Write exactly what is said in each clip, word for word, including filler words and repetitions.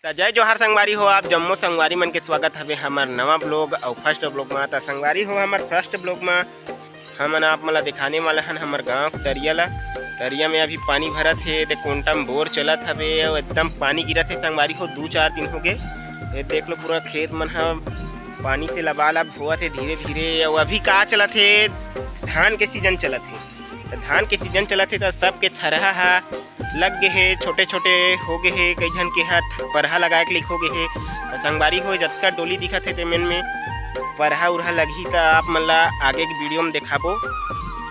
त जय जोहार संगवारी हो, आप जम्मो संगवारी मन के स्वागत हवे हमर नवा ब्लॉग अउ फर्स्ट ब्लॉग मा। त संगवारी हो, हमर फर्स्ट ब्लॉग मा हमन आप मन ला दिखाने वाला हन हमर गांव के तरिया ला। तरिया में अभी पानी भरत हे, दे कोंटा में बोर चलत हवे अउ एकदम पानी गिरत हे संगवारी हो, दू चार दिन हो गे। ये देख लो, पूरा खेत मन ह पानी से लबालब होवत हे धीरे धीरे। अउ अभी का चलत हे, धान के सीजन चलत हे। त धान के सीजन चलत हे त सबके थरहा ह लग गे हे, छोटे छोटे हो गे हे, कई झन के हाथ परहा लगाए के लाइक हो गे हे। त संगवारी हो, जतका डोली दिखत हे तेमन में परहा उरहा लगही त आप मन ला आगे के वीडियो में देखाबो।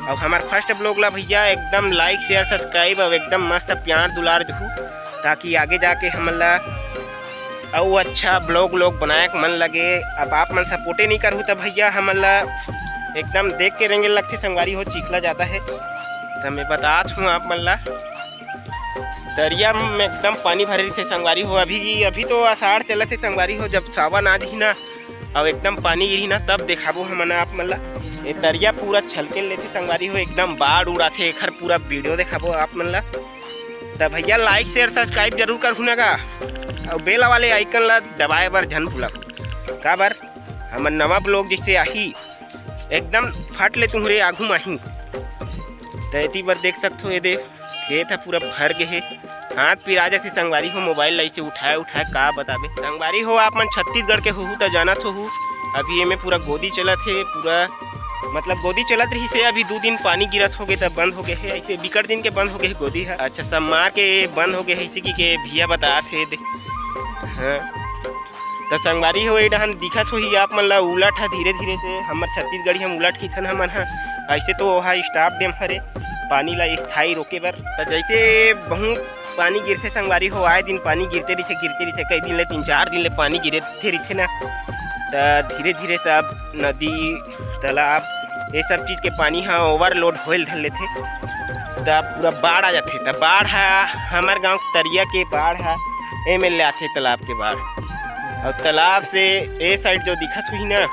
अउ हमर फर्स्ट ब्लॉग ला भैया एकदम लाइक शेयर सब्सक्राइब अउ एकदम मस्त प्यार दुलार दहू, ताकि आगे जाके हमन ला अउ अच्छा ब्लॉग व्लॉग बनाए के मन लगे। अब आप मन सपोर्टे नहीं करहू त भैया हमन ला एकदम देख के रेंगे लगथे संगवारी हो, चिखला जादा हे। त मैं बतात हूँ आप मन ला, तरिया में एकदम पानी भरे रहिथे संगवारी हो। अभी अभी तो आषाढ़ चलत हे संगवारी हो, जब सावन आ जही ना अउ एकदम पानी गिरही ना तब देखाबो हमन आप मन ला। ये तरिया पूरा छलके लेथे संगवारी हो, एकदम बाढ़ उड़ाथे, एखर पूरा वीडियो देखाबो आप मन ला। त भैया लाइक शेयर सब्सक्राइब जरूर करहू ना गा, अउ बेल वाले आइकन ला दबाए बर झन भूलव, काबर हमर नवा ब्लॉग जैसे आही एकदम फट ले तुहरे आघू माही। त एती बर देख सकथो, ये दे खेत ह पूरा भर गे हे, हाथ पिरा जथे संगवारी हो, मोबाइल ला इसे उठाए उठाए का बताबे संगवारी हो। आप मन छत्तीसगढ़ के होहू त जानत होहू, अभी एमे पूरा गोदी चलत हे, पूरा मतलब गोदी चलत रहिस हे, अभी दू दिन पानी गिरत होगे त बंद होगे हे। ऐसे बिकट दिन के बंद होगे हे गोदी ह, अच्छा सब मार के बंद होगे हे, ऐसे कि के भैया बतात हे दे। हाँ। त संगवारी हो, ए डहन दिखत होही आप मन ला उलट ह धीरे धीरे से, हमर छत्तीसगढ़ी हम उलट किथन हमन ह। ऐसे तो ओहा स्टॉप डैम हरे पानी ला स्थायी रोके बर। त जैसे बहुत पानी गिरथे संगवारी हो, आए दिन पानी गिरते रहिथे, गिरते रहिथे, कई दिन ले, तीन चार दिन ले पानी गिरते रहिथे ना, त धीरे धीरे सब नदी, तालाब, ये सब चीज के पानी ह ओवरलोड होए ल धर लेथे, त पूरा बाढ़ आ जाथे। त बाढ़ ह, हमर गांव के तरिया के बाढ़ ह, एमे ले आथे तालाब के बाढ़। अउ तालाब से ए साइड जो दिखत हुई ना,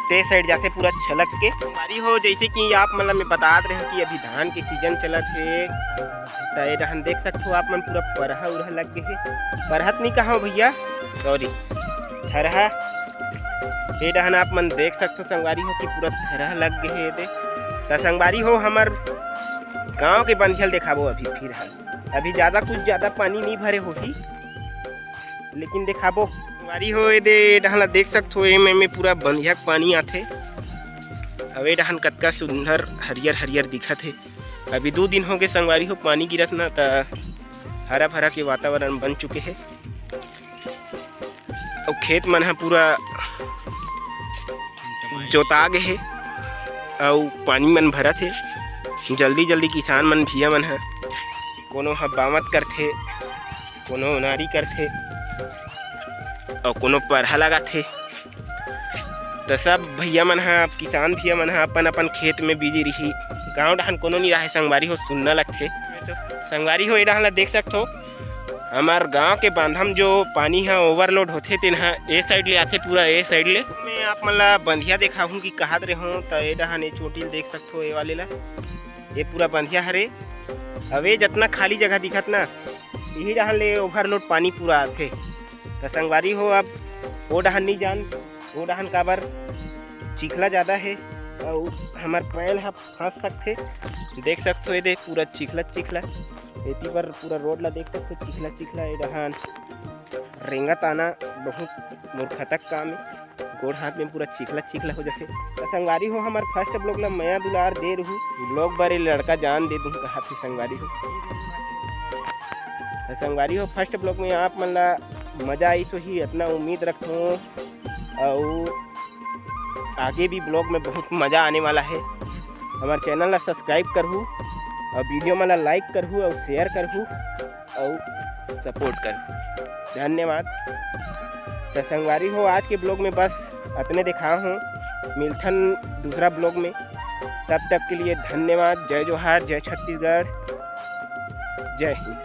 ते साइड जाथे पूरा छलक के। संगवारी हो, जैसे कि आप मन ला मैं बतात रहे हूँ कि अभी धान के सीजन चलत हे, त ए डहन देख सकथो आप मन, पूरा परहा उरहा लग गे हे। परहत नहीं कहा भैया, सॉरी, थरहा। ए डहन आप मन देख सकथो संगवारी हो कि पूरा थरहा लग गे हे एदे। त संगवारी हो, हमर गांव के बंधिया ल देखाबो अभी फिर ह। अभी ज्यादा, कुछ ज्यादा पानी नहीं भरे होही, लेकिन देखाबो। संगवारी हो, एदे डहन ला देख सकथो, एमे, एमे पूरा बंधिया के पानी आथे। अउ ए डहन कतका सुंदर हरियर हरियर दिखत हे। अभी दू दिन हो गए संगवारी हो, पानी गिरत ना, त हरा भरा के वातावरण बन चुके हे। अउ खेत मन ह पूरा जोता गे हे, अउ पानी मन भरत हे। जल्दी जल्दी किसान मन, भैया मन ह, कोनो ह बावत करथे, कोनो ओनारी करथे, अउ कोनो परहा लगाथे। त सब भैया मन ह, किसान भैया मन ह अपन अपन खेत में बिजी रही। गांव डहन कोनो नहीं रहे संगवारी हो, सुन्ना लगथे। संगवारी हो, ए डहन ला देख सकथो, हमर गांव के बांधा म जो पानी ह ओवरलोड होथे, तेन ह ए साइड ले आथे, पूरा ए साइड ले। मैं आप मन ला बंधिया देखाहूं कि कहत रहे हो, त ए डहन ए चोटी ल देख सकथो, ए वाले ला, ये पूरा बंधिया हरे। अबे जतना खाली जगह दिखत ना, यही डहन ले ओवरलोड पानी पूरा आथे। त संगवारी हो, अब ओ डहन नहीं जान, ओ डहन काबर चिखला ज्यादा हे, अउ हमर पैर ह फंस सकथे। देख सकथो, एदे पूरा चिखला चिखला, एती बर पूरा रोड ला देख सकथो, चिखला चिखला। ए डहन रेंगत आना बहुत मूर्खता के काम हे, गोड़ हाथ में पूरा चिखला चिखला हो जाथे। त संगवारी हो, हमर फर्स्ट ब्लॉग ला मया दुलार दे रहू, ब्लॉग बर ए लड़का जान दे दूं कहा थे संगवारी हो। त संगवारी हो, फर्स्ट ब्लॉग में आप मन ला मजा आइस होही, इतना उम्मीद रखूं। अउ आगे भी ब्लॉग में बहुत मजा आने वाला है। हमारे चैनल ला सब्सक्राइब करहू, अउ वीडियो मन ला लाइक करहू, अउ शेयर करहू, अउ सपोर्ट करहू। धन्यवाद। त संगवारी हो, आज के ब्लॉग में बस अतने देखा हूँ। मिलथन दूसरा ब्लॉग में, तब तक के लिए धन्यवाद। जय जोहार, जय छत्तीसगढ़, जय हिंद।